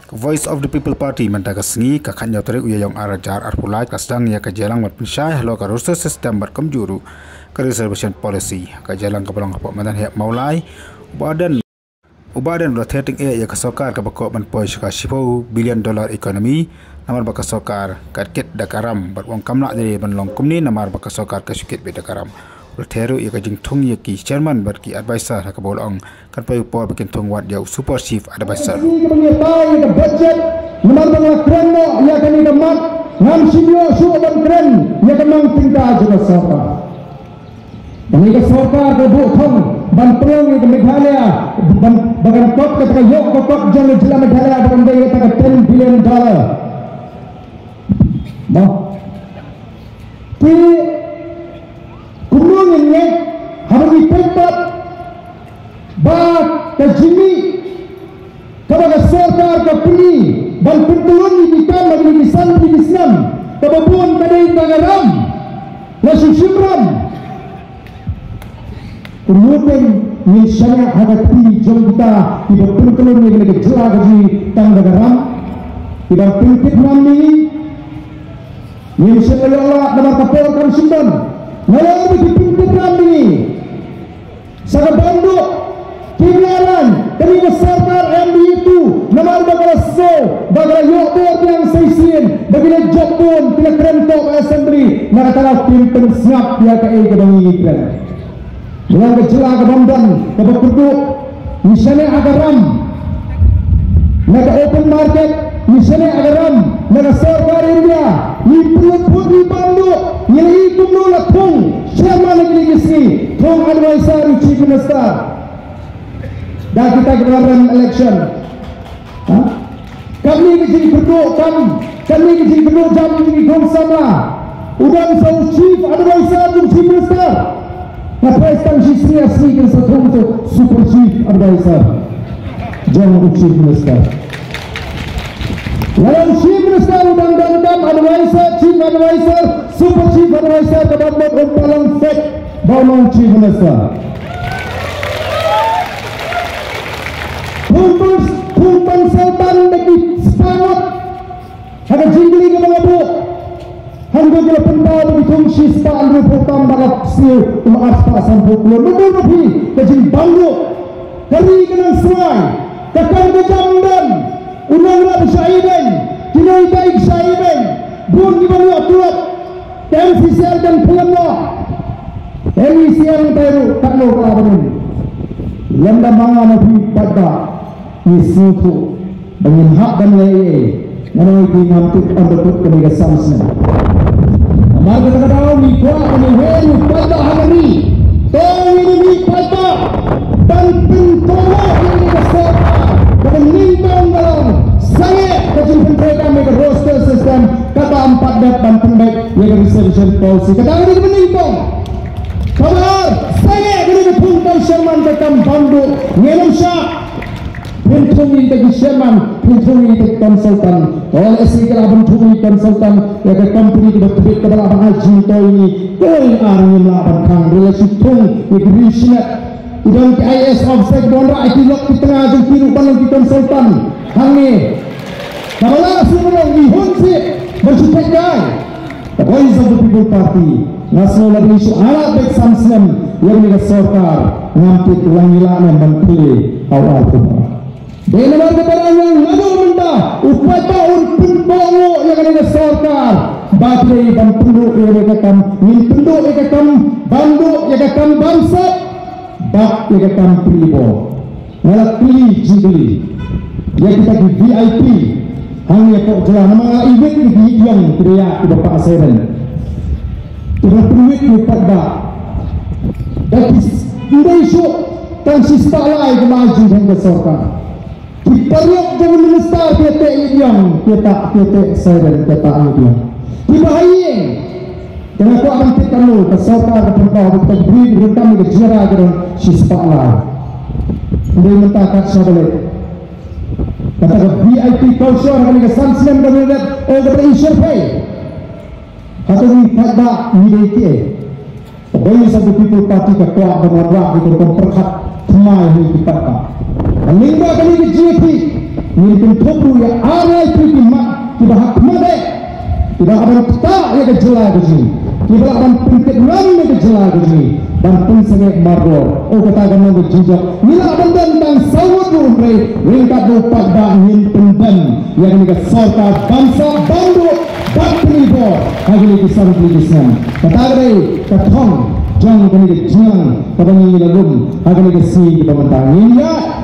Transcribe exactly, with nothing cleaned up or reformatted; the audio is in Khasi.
Ka Voice of the People Party mynta ka sngi ka khatnyaw tarik u Ïaïong ar hajar arphew lai ka sdang ïa ka jingïalang bad pynshai halor ka roster system bad kumjuh ruh ka reservation policy. Ka jingïalang kaba long hapoh madan Hep Mawlai, u Bah Ardent, u Bah Ardent u la theh tyngeh ïa ka sorkar kaba kwah ban poi sha ka shiphew billion dollar economy, namar ba ka sorkar ka kit da ka ram bad u ong kam lah lei ban long kumne namar ba ka sorkar ka shu kit beit da ka ram. U la theh ruh ïa ka jingthung ïa ki chairman bad ki advisor ha kaba u la ong kan poi u por ba kin thung wat ïa u super chief advisor. Ka ban ïa tai ïa ka budget namar ba nga kren noh ïa kane ka mat, ngam shym ïoh shuh ban kren ïa ka nongtyngka jong ka sorkar. Kane ka sorkar ka buh thong ban pynlong ïa ka Meghalaya, ban, ba kan kot kata ka ïoh ka kot jong ka jylla Meghalaya ba kan dei kata ka ten billion dollar. Mo. Te kumno ngin ngeit haba ngi peit pat ba ka jingmih kaba ka sorkar ka pynïaid ban pyntyllun ïa ki kam ha kine ki san tylli ki snem, kaba bun ka dei tang ka ram, la shu shim ram. Kumno ngin shaniah ha ka kti jong kita kiba pyntyllun ïa kane ka jylla ka jong ngi tang da ka ram, kiba pynkit ram ïa ngi. Ngim shym la ïoh lad namar ka por kam shym don. Nalor ba ki pynkit ram ïa ngi sa ka bamduh, kim lah ran, kane ka sorkar em ïa tu namar ba ka la sngew ba ka la ïoh bor biang sa shisien, ba ki la jop bun, ki la kren tok ha assembly, na kata la kim pynsngap ïa kaei kaba ngi kren. Ngi long ka jylla ka bym don kaba kyrduh. Ngi shaniah ha ka ram na ka open market, ngi shaniah ha ka ram na ka sorkar India. Ngi pynlut phut, ngi bamduh, ngi la ïohi kumno la thung chairman ha kine ki sngi, thung advisor u chief minister. Da kita kiba rem election. Ha? Katne ka jingkyrduh kam, katne ka jingkyrduh jam jong ki khun samla. U don sa u chief advisor jong u chief minister. Nga pyrshang shi sngi ar sngi kin sa thung sa u super chief advisor jong u chief minister. Lada u chief minister u dang don kam advisor, chief advisor, super chief advisor, ka ban mut um pat long fake ba u long chief minister. Thung cons-, thung consultant da ki spah ngut. Ha ka jingkylli kaba nga buh, hangto ki la pynpaw ba ki thung shispah hynriewphew tam bad la siew kum arspah sanphew klur. Naduh na phi ka jingbamduh. Ka ri ka nang swai, ka kam ka jam don. U nongrep u shah ïaibeiñ, ki nonghikai ki shah ïaibeiñ. Bun kiba ïoh tulop. Ka MCCL kan pynlong noh. MeECL tai ruh katno ka la ban im. Lymda ma nga ma phi paidbah ngi sngewthuh ba ngin hap ban leh ei ei. Nga ong ïa phi ngam tip ynda kut kane ka san snem. Namar kata ka daw ngi kwah ban ïa wei u paidbah ha ka ri. To ngin ïa mih paidbah ban pynkhraw ïa kane ka sorkar. Kaba nyngkong ka long sangeh ka jingpyntrei kam ïa ka roster system. Kata ym pat dep ban pynbeit ïa ka reservation policy. Kata ka dei kaba nyngkong. Kaba ar, sangeh kane ka thung consultant ka kam bamduh. Ngin ym shah. Pynthung ïa kita ki chairman, pynthung ïa kita ki consultant. Lehse ki lah ban thung ïa ki consultant ïa ka company kaba tbit kaba lah ban ai jingtoi ïa ngi. Koi ar ngim lah ban khang, hynrei la shu thung ïa ki riewshimet. U don ki IAS officer kiba wanrah ïa ki lok ki tnga jong ki ruh ban long ki consultant hangne. Kaba lah shu ban long, ngi hun sih ban shu peit kai. Ka Voice of the People Party, nga sngew lada ngi shu ailad beit san snem ïa kane ka sorkar, ngam tip la ngi lah ne ban plie ha u arphew phra. Dei namar kata nga ong naduh mynta u paidbah un pynbor nguh ïa kane ka sorkar. Ba dei ban pynduh ïa kane ka kam, ngin pynduh ïa ka kam bamduh, ïa ka kam bamsap bad ïa ka kam pynbor. Nga la kylli jingkylli ïa kita ki VIP hangne hapoh jylla, namar nga la ïeit ïa ki ïong ki daw kiba pah siren. Kiba pynwit ïa u paidbah. Da ki s-, ym dei shuh tang shispah lai kaba ai jingkheiñ ka sorkar. Ki paralok jong u minister ki teh ïa ki ïong, ki tah, ki teh siren, ki tah ïa ki ïong. Kiba ha ïing. Te nga kwah ban tip katno ka sorkar ka pynpaw ba kita ki briew ki donkam ïa ka jingïarap ka don shispah lai. Hynrei mynta kat shaba leit. Kata ka VIP voucher ha kane ka san snem ka dei dep, oh, ka dei ïa shyrkhei. Hato ngi paidbah ngi dei kiei? Ka Voice of the People Party ka kwah ban wanrah ïa ka rukom pyrkhat thymmai ha ngi ki paidbah. Ka lyngba kane ka jingïakhih. Ngin kynthup ruh ïa ar lai tylli ki mat kiba ha khmat eh, kiba lah ban ktah ïa ka jylla ka jong ngi, kiba lah ban pynkitnam ïa ka jylla ka jong ngi ban pynsangeh mardor. O kata ka long ka jingjop. Ngi lah ban don tang saw ngut ruh hynrei ryngkat bad u paidbah ngin pyndem ïa kane ka sorkar ban sah ban duh bad pynibor ha kine ki san tylli ki snem. Kata ka dei ka thong jong kane ka jingialang kaba ngi la lum ha kane ka sngi kaba mynta. Ngin ïa